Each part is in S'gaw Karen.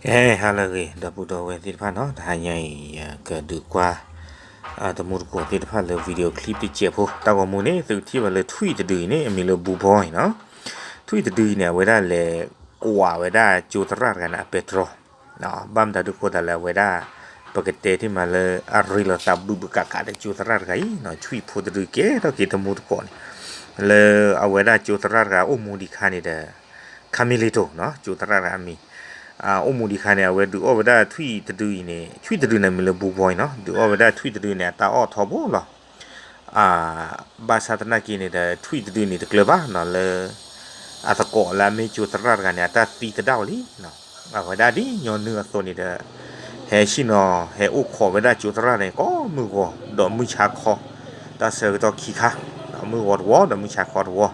ကဲ ဟါလၢအဂ့ၤ ဒီပုၢ်ဒီဝဲၢ်သ့ၣ်တဖၣ်နီၤ, တဟါညါအံၤ ယကဒုးကွၢ် တမူတကိးသ့ၣ်တဖၣ်လၢ video clip တစဲးဖိ, တၢ်ဂီၤမူန့ၣ် သုကထံၣ်ဘၣ်လၢထွံၣ်တဒုအံၤန့ၣ် အမံၤလၢ Boo Boy နီၤ. ထွံၣ်တဒုအံၤန့ၣ် အဝဲဒၣ်လဲၤကွၢ်ဝဲဒၣ်ကၠိသရၣ်တဂၤန့ၣ် အပဲတြီ ဘၣ်မတၤဒုးဃိသးလၢအဝဲဒၣ် ပကတဲတ့ၢ်မးလၢ အရ့လိာ်သးဘုၣ်ဘုၣ်ကးကးဒီးကၠိသရၣ်တဂၤအံၤနီၤ, ထွံၣ်ဖိတဒုကဲထီၣ်က့ၤတမူတကိးန့ၣ် လၢအဝဲဒၣ်ကၠိသရၣ်တဂၤအိၣ်မူဒံးခါန့ၣ်ဒီး Carmelito နီၤ, ကၠိသရၣ်တဂၤအမံၤ အိၣ်မူဒံးခါန့ၣ် အဝဲဒုးအီၣ်ဝဲဒၣ်ထွံၣ်တဒုအံၤန့ၣ်, ထွံၣ်တဒုန့ၣ်မံၤလၢ Boo Boy နီၤ, ဒုးအီၣ်ဝဲဒၣ်ထွံၣ်တဒုန့ၣ် အတၢ်အီၣ်ထီဘိလီၤ. ဘၣ်ဆၣ်သနာ်က့န့ၣ်ဒီး ထွံၣ်တဒုန့ၣ်တကျၢၤဘၣ်နီၤ, လၢ အသကိးလၢအမ့ၢ်ကၠိသရၣ်တဂၤန့ၣ် အတၢ်သံသဒၣ်အီၤလံနီၤ. အဝဲဒၣ်ဒ်ညီနုၢ်အသိးန့ၣ်ဒီး ဟဲဆ့ၣ်နီၤ ဟဲအိၣ်ခိးဝဲဒၣ်ကၠိသရၣ်န့ၣ် ကိးမုၢ်ဂီၤဒီးမုၢ်ဆါခီ, တၢ်ဆၢကတီၢ်ခံခါ, မုၢ်ဂီၤတဝီဒီးမုၢ်ဆါခီတဝီ,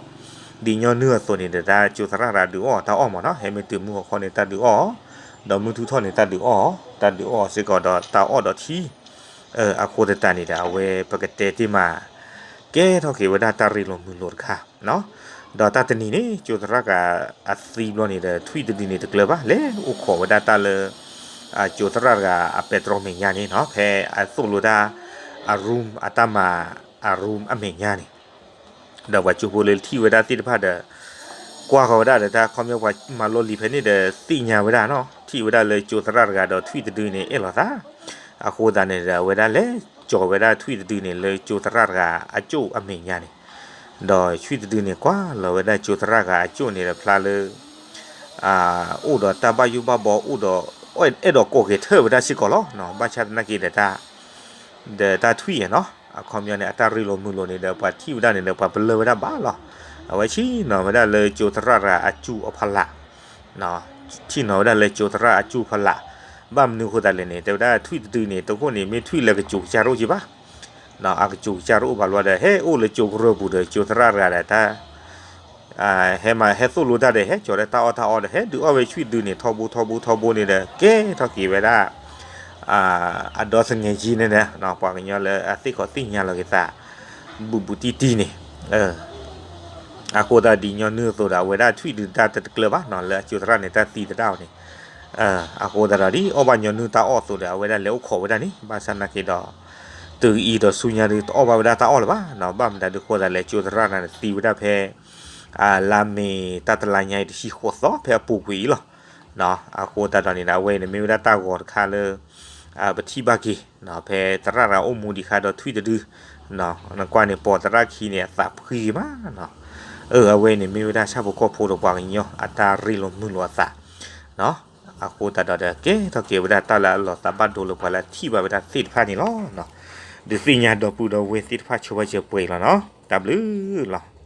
ဒ်ညီနုၢ်အသိးန့ၣ်ဒီး တၢ်ကၠိသရၣ်တဂၤဒုးအီၣ်တၢ်အီၣ်မးနီၤ, ဟဲမ့ၢ်တုၤမုၢ်ဂီၤခီန့ၣ် တၢ်ဒုးအီၣ်အီၤ, ဒီးမုၢ်ထူၣ်ထီၣ်န့ၣ် တၢ်ဒုးအီၣ်အီၤ, တၢ်ဒုးအီၣ်အီၤစ့ၢ်ကီးဒီးတၢ်အီၣ်ဒီးထံ အဃိသတးန့ၣ်ဒီး အဝဲပကတဲတ့ၢ်မး ကဲထီၣ်က့ၤဝဲဒၣ်တၢ်ရ့လိာ်မုာ်လိာ်တခါနီၤ. ဒီးတၢ်တနံၤန့ၣ် ကၠိသရၣ်တဂၤအသံဘျီန့ၣ်ဒီး ထွံၣ်တဒုန့ၣ်တကျၢၤဘၣ် လဲၤအိၣ်ခိးဝဲဒၣ်တၢ်လၢ ကၠိသရၣ်တဂၤအပဲတြီမဲာ်ညါန့ၣ်နီၤ, ဖဲအသိၣ်လိတၢ် အ room အတၢ်မၤ အ room အမဲာ်ညါန့ၣ် ဒီးပှၤကၠိဖိလၢထံၣ်ဝဲဒၣ်သ့ၣ်တဖၣ်ဒီး ကွၢ်ဃီၤဝဲဒၣ်ဒီး တၢ်ခီပညီပှၤမၤလီၢ်လံၤဖဲန့ၣ်ဒီး သ့ၣ်ညါဝဲဒၣ်နီၤ, ထံၣ်ဝဲဒၣ်လၢကၠိသရၣ်တဂၤဒီးထွံၣ်တဒုန့ၣ် အဲၣ်လိာ်သး, အဃိသတးန့ၣ်ဒီး အဝဲဒၣ်လဲၤကၠီၤဝဲဒၣ်ထွံၣ်တဒုန့ၣ် လၢကၠိသရၣ်တဂၤအကၠိၣ်အမဲာ်ညါန့ၣ်, ဒီးထွံၣ်တဒုန့ၣ် ကွၢ်လီၤဝဲဒၣ်ကၠိသရၣ်တဂၤအကၠိၣ်န့ၣ်ဒီး ဖျါလၢ အိၣ်ဒီးတၢ်ဘၣ်ယိၣ်ဘၣ်ဘီ အိၣ်ဒီး အဲၣ်ဒိးကိးက့ၤထၢၣ်ဝဲဒၣ်စ့ၢ်ကီးလီၤ. ဘၣ်ဆၣ်သနာ်က့ဒီး ဒီးတၢ်ထွံၣ်အံၤနီၤ, အခီပညီန့ၣ် အတၢ်ရ့လိာ်မုာ်လိာ်န့ၣ်ဒီး ပှၤထံၣ်ဝဲဒၣ်န့ၣ်ဒီး ပှၤပလၢၢ်ဝဲဒၣ်ဘၣ်လီၤ. အဝဲဆ့ၣ်နီၤဝဲဒၣ်လၢကၠိသရၣ်တဂၤအကၠိၣ်အဖီလာ်, ဆ့ၣ်နီၤဝဲဒၣ်လၢကၠိသရၣ်အကၠိၣ်ဖီလာ်, ဘၣ်မနုၤအဃိသတးလဲၣ်န့ၣ် တဲဝဲဒၣ်ထွံၣ်တဒုန့ၣ် တဃိန့ၣ် မ့ၢ်ထွံၣ်လၢကစူၤကစၢ်တအိၣ်က့ဘၣ်, အကစူၤကစၢ်တအိၣ်ဘၣ်လီၤဒီး ဟဲအိၣ်လၢကၠိကရၢၢ်ပူၤဒီး ကၠိသရၣ်တဂၤဒီး တၢ် ဟဲမၤဟဲသိၣ်လိတၢ်ဒီး ဟဲကၠီၤဒီးတၢ်အီၣ်တၢ်အီဒီး ဟဲဒုးအီၣ်ဝဲထွံၣ်တဒုန့ၣ် ထီဘိထီဘိထီဘိန့ၣ်ဒီး ကဲထီၣ်က့ၤဝဲဒၣ် အဒီသငဲးကၠံန့ၣ်ဒီး ပှၤကညီလၢအသ့ၣ်ခီသ့ၣ်ညါလီၤက့ၤသး ဘူးဘူးတံၢ်တံၢ်န့ၣ်, အဃိသတးဒ်ညီနုၢ်အသိးဒီး အဝဲဒၣ်ထွံၣ်တဒုတၢ်တကျၢၤဘၣ်နီၤ လၢအကၠိသရၣ်န့ၣ် တၢ်သံသဒၣ်အီၤန့ၣ်, အဃိသတးဒီး ဒ်အီၣ်ဘၣ်ညီနုၢ်တၢ်အီၣ်အသိးဒီး အဝဲဒၣ်လဲၤအိၣ်ခိးဝဲဒၣ်န့ၣ်, ဘၣ်ဆၣ်သနာ်က့ဒီး တုၤအံၤဒီးဆူညါဒီး တအီၣ်ဘၣ်ဝဲဒၣ်တၢ်အီၣ်လၢၤဘၣ်နီၤ, ဘၣ်မတၤဒုးဃိသတးလဲၣ် ကၠိသရၣ်န့ၣ်သံဝဲဒၣ်ဖဲ လါမ့ၤတၢ်တလါညါအံၤ တဆံဃိးသီ ဖဲအပူၤကွံာ်အံၤလီၤ. အဃိသတးဒီးန့ၣ်ဒီး အဝဲအံၤန့ၣ်မ့ၢ်ဝဲဒၣ်တၢ်ဂီၤတခါလၢ ပထံၣ်ဘၣ်က့ၤ ဖဲသရၣ်တဂၤအိၣ်မူဒံးခါဒီးထွံၣ်တဒု, နကွၢ်န့ၣ် ပိာ်သရၣ်ခံန့ၣ် အသးဖှံဂ့ၤမးနီၤ, အဝဲအံၤန့ၣ်မ့ၢ်ဝဲဒၣ်ဆၣ်ဖိကီၢ်ဖိဒီးပှၤကညီအတၢ်ရ့လိာ်မုာ်လိာ်အသး, အဃိသတးဒီးဒီး ကဲထီၣ်က့ၤဝဲဒၣ်တၢ်လၢအလီၤသးဘၣ်ဒိလၢပှၤလၢအထံၣ်ဘၣ်ဝဲဒၣ်သ့ၣ်တဖၣ်န့ၣ်လီၤ. ဒုးသ့ၣ်ညါဒီပုၢ်ဒီဝဲၢ်သ့ၣ်တဖၣ်ဆိပာ်စၢၤပှဲၤလီၤနီၤ, တၢ်ဘျုးလီၤ.